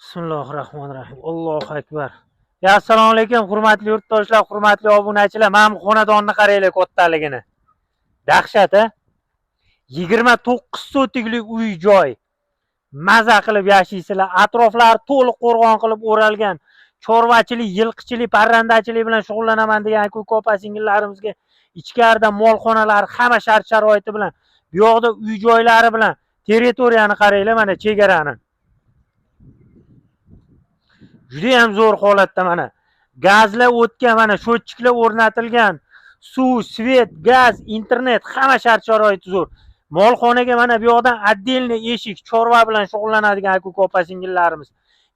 Bismillahirrohmanirrohim. Allohu akbar. Ya assalomu alaykum hurmatli yurtdoshlar, hurmatli obunachilar. Mana bu xonadonni qaranglar kattaligini. Dahshat, a? 29 sotiklik uy joy. Maza qilib yashaysizlar. Atroflari to'liq qo'rg'on qilib o'ralgan. Chorvachilik, yilqichilik, parrandachilik bilan shug'ullanaman degan aka opa singillarimizga ichkarida molxonalar, hamma shart sharoiti bilan, bu yoqda uy joylari bilan territoriyani qaranglar, mana chegarani. Juda ham zo'r holatda mana. Gazlar o'tgan, mana счётчик lar o'rnatilgan. Suv, свет, gaz, internet, hamma shart sharoiti zo'r. Molxonaga mana bu yoqdan отдельный eshik, chorva bilan shug'ullanadigan aka opa singillarimiz.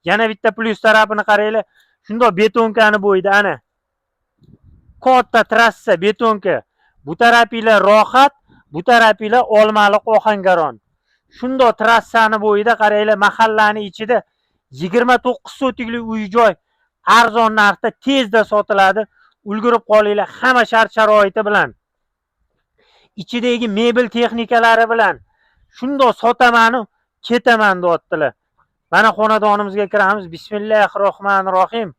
Yana bitta plyus tarafini qaranglar. Shundoq betonkani bo'yida ana. Katta trassa, betonka. Bu tarafinglar Rohat, bu tarafinglar Olmaliq, Ohangaron. Shundoq trassani bo'yida qaranglar, mahallani ichida 29 sotikli uy joy arzon narxda tezda sotiladi. Ulgurib qolinglar, hamma shart sharoiti bilan. Ichidagi mebel texnikalari bilan. Shundoq sotamanu ketaman deyaptilar. Mana xonadonimizga kiramiz. Bismillahirrohmanirrohim.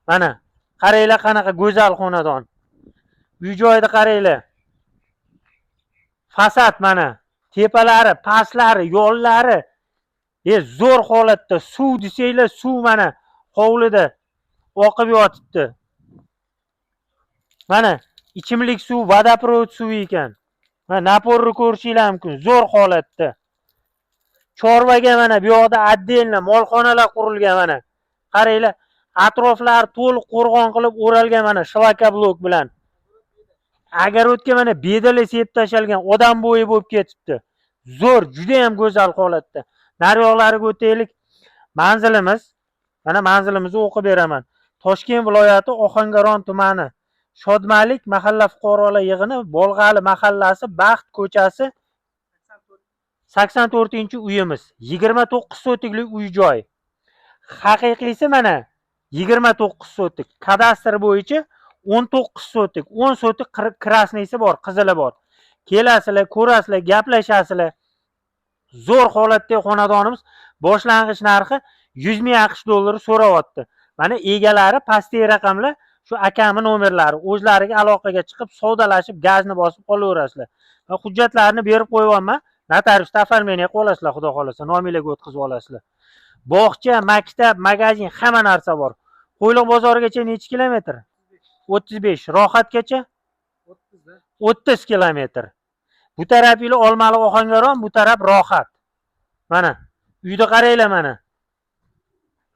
Mana qaranglar qanaqa go'zal xonadon. Uy joyida qaranglar. Fasad mana, tepalari, pastlari, yo'llari zo'r holatda. Suv desanglar, suv mana hovlida oqib yotibdi. Mana ichimlik suv, водопровод suvi ekan. Mana напор ni ko'rishinglar mumkin, zo'r holatda. Chorvaga mana bu yoqda отдельно molxonalar qurilgan mana. Qaranglar, atroflari to'liq qo'rg'on qilib o'ralgan mana шлакоблок bilan. Огород ga mana bedala sepib tashalgan, odam bo'yi bo'lib ketibdi. Zo'r, juda ham go'zal holatda. Naryoqlariga o'taylik. Manzilimiz, mana manzilimizni o'qib beraman. Toshkent viloyati Ohangaron tumani, Shodmalik mahalla fuqarolar yig'ini, Bolg'ali mahallasi, Baxt ko'chasi 84-uyimiz. 29 sotikli uy joy. Haqiqiysi mana 29 sotik. Kadastr bo'yicha 19 sotik, 10 sotik красный si bor, qizili bor. Kelasizlar, ko'rasizlar, gaplashasizlar. Zo'r holatdagi xonadonimiz boshlang'ich narxi 100 ming AQSh dollari so'rayapti. Mana egalari pastdagi raqamlar shu akamni nomerlari, o'zlariga aloqaga chiqib, savdolashib, gazni bosib qolaverasizlar. Va hujjatlarni berib qo'yyapman. Notariusda оформление qilib olasizlar, xudo xohlasa, nominglarga o'tkazib olasizlar. Bog'cha, maktab, magazin, hamma narsa bor. Qo'yliq bozorigacha necha kilometr? 35. Rohatgacha 30 kilometr. Bu taraf ili Olmaliq, Ohangaron, bu taraf Rohat. Mana uyda qaranglar mana.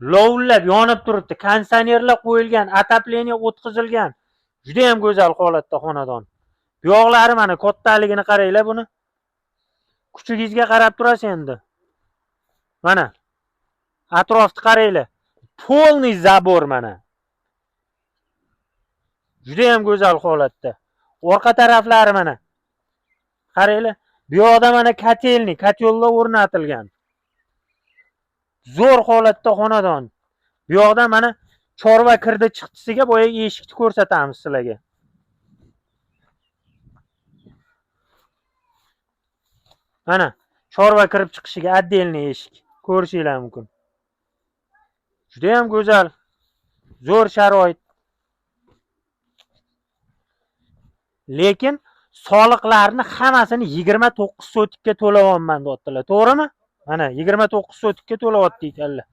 Lovullab yonib turibdi, konditsionerlar qo'yilgan, отопление o'tkazilgan. Juda ham go'zal holatda xonadon. Bu yoqlari mana kattaligini qaranglar buni. Kuchugingizga qarab turasiz endi. Mana atrofni qaranglar. Полный забор mana. Juda ham go'zal holatda. Orqa taraflari mana. Qaranglar. Bu yoqda mana котельный, котёл lar o'rnatilgan. Zo'r holatda xonadon. Bu yoqda mana chorva kirdi chiqdisiga boyagi eshikni ko'rsatamiz sizlarga. Mana chorva kirib chiqishiga отдельный eshik ko'rishinglar mumkin. Juda ham go'zal, zo'r sharoit. Lekin soliqlarni hammasini 29 sotikka to'layapman deyaptilar, to'g'rimi? Mana 29 sotikka to'layapti ekanlar.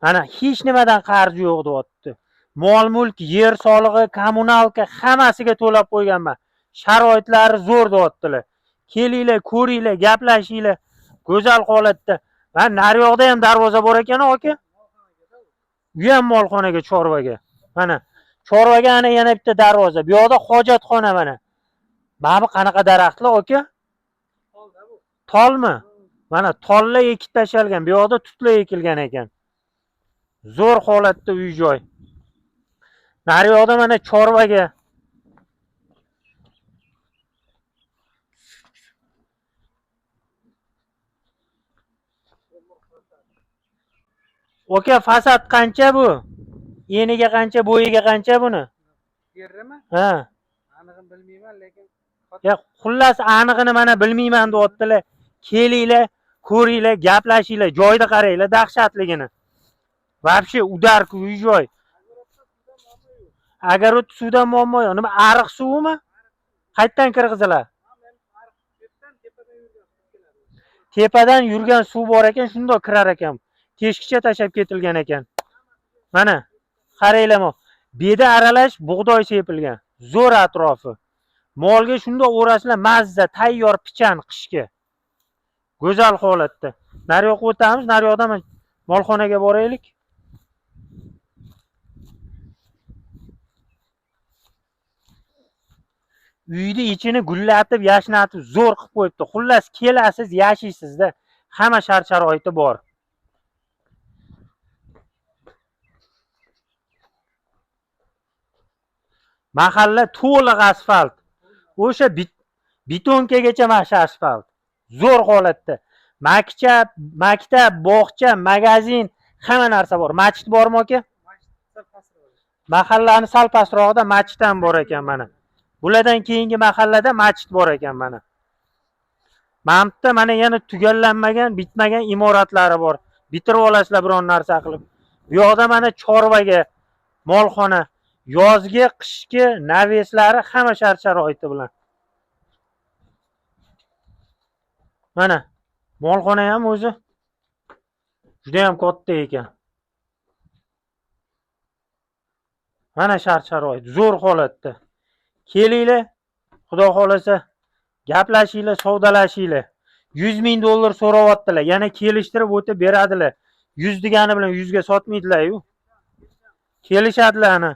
Mana hech nimadan qarz yo'q deyapti. Mol mulk, yer solig'i, kommunalka hammasiga to'lab qo'yganman. Sharoitlari zo'r deyaptilar. Kelinglar, ko'ringlar, gaplashinglar. Go'zal holatda. Mana naryoqda ham darvoza bor ekan aka. U ham molxonaga, chorvaga. Mana chorvaga ana yana bitta darvoza. Bu yoqda hojatxona mana. Mana bu qanaqa daraxtlar aka? Tolmi? Mana tollar ekib tashalgan. Bu yoqda tutlar ekilgan ekan. Zo'r holatda uy joy. Naryoqda mana chorvaga. Aka, fasad qancha bu? Eniga qancha, bo'yiga qancha buni? Yerimi? Ha. Anig'ini bilmayman, lekin Ya xullas anig'ini mana bilmayman deyaptilar. Kelinglar, Ko'ringlar, gaplashinglar, joyda qaranglar dahshatligini. Вообще удар ku uy joy. Agar suvdan muammo yo'q. Nima, ariq suvimi? Qayerdan kirgiziladi? Tepadan yurgan suv bor ekan, shundoq kirar ekan. Teshikcha tashlab ketilgan ekan. Mana qaranglar, beda aralash bug'doy sepilgan. Zo'r atrofi. Molga shundoq o'rasizlar, mazza, tayyor pichan qishga. Go'zal holatda. Naryoqqa o'tamiz, naryoqdan molxonaga boraylik. Uyni ichini gullatib, yashnatib, zo'r qilib qo'yibdi. Xullas, kelasiz, yashaysizda. Hamma shart-sharoiti bor. Mahalla to'liq asfalt. O'sha betonkagacha mana shu asfalt. Zo'r holatda. Maktab, bog'cha, magazin, hamma narsa bor. Masjid bormi aka? Mahallani sal pastrog'ida masjid ham bor ekan mana. Bulardan keyingi mahallada masjid bor ekan mana. Mana bu yerda mana yana tugallanmagan, bitmagan imoratlari bor. Bitirib olasizlar biron narsa qilib. Bu yoqda mana chorvaga, molxona, yozgi, qishki naveslari hamma shart-sharoiti bilan. Mana molxona ham o'zi juda ham katta ekan. Mana shart-sharoit zo'r holatda. Kelinglar, Xudo xolasa gaplashinglar, savdolashinglar. 100 ming dollar so'rayaptilar. Yana kelishtirib o'tib beradilar. 100 degani bilan 100 ga sotmaydilar-yu. Kelishadilar ana.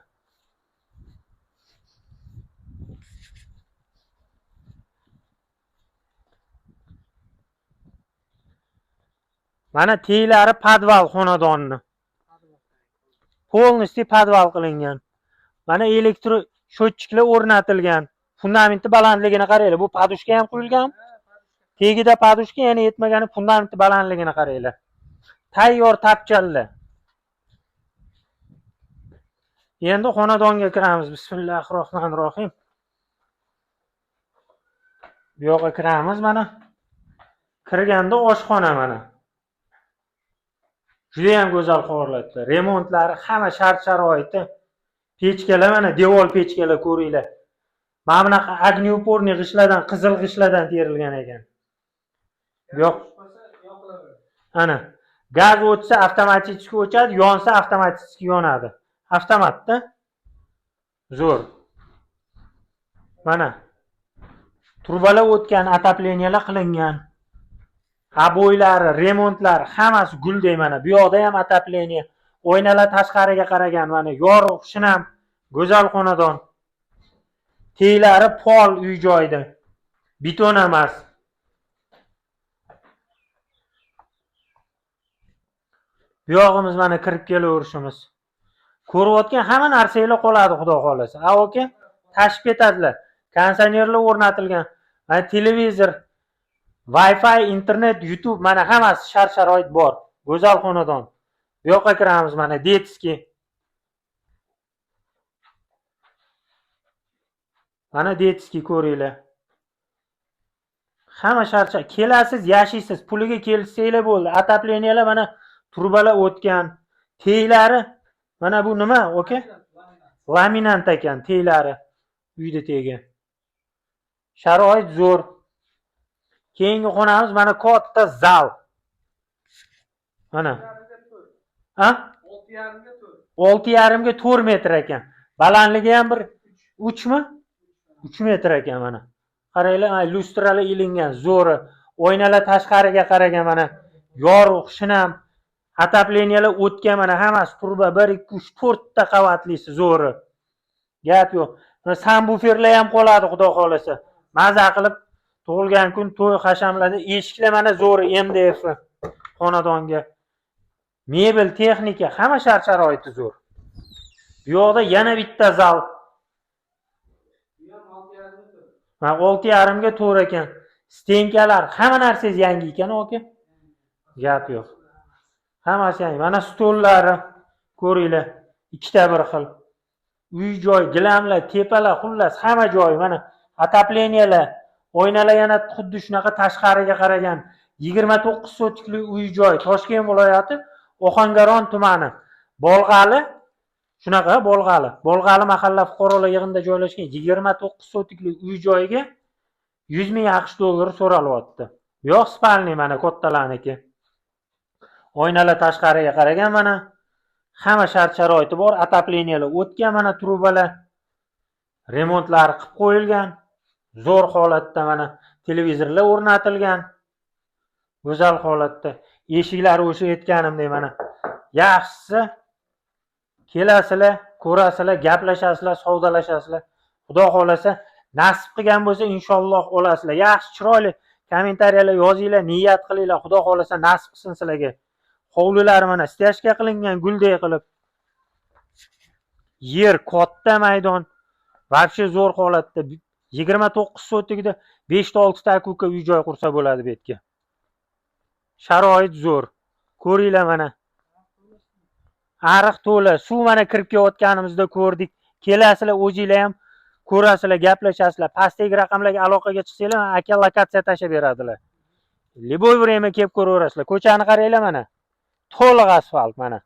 Mana teylari podval xonadonni. Полностью podval qilingan. Mana elektr счётчик lar o'rnatilgan. Fundamenti balandligini qaranglar. Bu подушка ham quyilgan. Tagida подушка, yana yetmagani fundamenti balandligini qaranglar. Tayyor tapchanlar. Endi xonadonga kiramiz. Bismillahir rohmanir rohim. Bu yoqqa kiramiz mana. Kirganda oshxona mana. Juda ham go'zal holatda. Remontlari, hamma shart-sharoiti. Pechkalar mana, devor pechkalar ko'ringlar. Mana bunaqa огнеупорный g'ishtlardan, qizil g'ishtlardan terilgan ekan. Yo'q. Ana. Gaz o'tsa avtomatik o'chadi, yonsa avtomatik yonadi. Avtomatda. Zo'r. Mana. Trubalar o'tgan, отопления lar qilingan. Обой lari, remontlari hammasi guldek mana. Bu yoqda ham отопление. Oynalar tashqariga qaragan mana, yorug', shinam, go'zal xonadon. Teylari pol uy joyda. Beton emas. Bu yog'imiz mana kirib kelaverishimiz. Ko'rayotgan hamma narsanglar qoladi Xudo xolasa. A aka, tashib ketadilar. Konditsionerlar o'rnatilgan. Mana televizor, Wi-Fi, internet, YouTube, mana hammasi shart-sharoit bor. Go'zal xonadon. Bu yoqqa kiramiz mana детский. Mana детский ko'ringlar. Hamma shart kelasiz, yashaysiz, puliga kelishsanglar bo'ldi. Отопления lar mana trubalar o'tgan. Teylari mana bu nima, aka? Laminat ekan teylari. Uyda tegi. Sharoit zo'r. Keyingi xonamiz mana katta zal. Mana. Ha? 6,5 ga 4. 6,5 ga 4 metr ekan. Balandligi ham bir 3 mi? 3 metr ekan mana. Qaranglar, mana lyustralar ilingan, zo'ri. Oynalar tashqariga qaragan mana. Yorug', shinam. Отопления lar o'tgan mana hammasi truba 1 2 3 4 ta qavatlisi zo'ri. Gap yo'q. Mana sabvuferlar ham qoladi Xudo xolasa. Maza qilib tug'ilgan kun to'y hashamlarda eshiklar mana zo'ri MDF xonadonga. Mebel, texnika, hamma shart-sharoiti zo'r. Bu yoqda yana bitta zal. Bu ham 6,5 ga 4. Mana 6,5 ga 4 ekan. Стенка lar, hamma narsangiz yangi ekan, aka. Gap yo'q. Hammasi yangi. Mana stollari ko'ringlar. Ikkita bir xil. Uy joy, gilamlar, tepalar, xullas hamma joyi mana отопления lar, oynalar yana xuddi shunaqa tashqariga qaragan. 29 sotikli uy joy, Toshkent viloyati, Ohangaron tumani, Bolg'ali, shunaqa, Bolg'ali mahalla fuqarolar yig'inida joylashgan 29 sotikli uy joyga 100 000 AQSh dollari so'ralyapti. Bu yoq спальный, mana, kattalarniki. Oynalar tashqariga qaragan, mana, hamma shart sharoiti bor, отопления lar o'tgan, mana, trubalar, remontlari qilib qo'yilgan, zo'r holatda, mana, televizorlar o'rnatilgan, go'zal holatda. Eshiklari o'sha aytganimdek, mana, yaxshisi kelasizlar, ko'rasizlar, gaplashasizlar, savdolashasizlar. Xudo xohlasa, nasib qilgan bo'lsa, inshaalloh olasizlar. Yaxshi, chiroyli kommentariyalar yozinglar, niyat qilinglar, Xudo xohlasa, nasib qilsin sizlarga. Hovlilari, mana, стяжка qilingan gulday qilib. Yer katta, maydon вообще zo'r holatda. 29 sotikda beshta, oltita aka uka uy joy qursa bo'ladi bu yerga. Sharoit zo'r, ko'ringlar, mana, ariq to'la suv, mana, kirib kelayotganimizda ko'rdik. Kelasizlar, o'zinglar ham ko'rasizlar, gaplashasizlar. Pastdagi raqamlarga aloqaga chiqsanglar, aka lokatsiya tashlab beradilar, любой время kelib ko'raverasizlar. Ko'chani qaranglar, mana, to'liq asfalt, mana,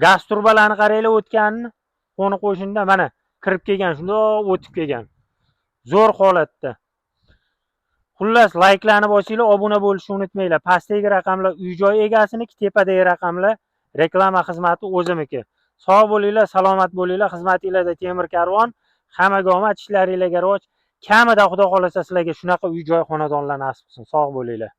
gaz trubalarni qaranglar o'tganini, qo'ni qo'shnidan, mana, kirib kelgan, shundoq o'tib kelgan, zo'r holatda. Xullas, layklarni bosinglar, obuna bo'lishni unutmanglar. Pastdagi raqamlar uy joy egasiniki, tepadagi raqamlar reklama xizmati o'zimniki. Sog' bo'linglar, salomat bo'linglar, xizmatinglarda Temir Karvon. Hammaga omad, ishlaringlarga rivoj. Kamida, Xudo xohlasa, sizlarga shunaqa uy joy, xonadonlar nasib qilsin. Sog' bo'linglar.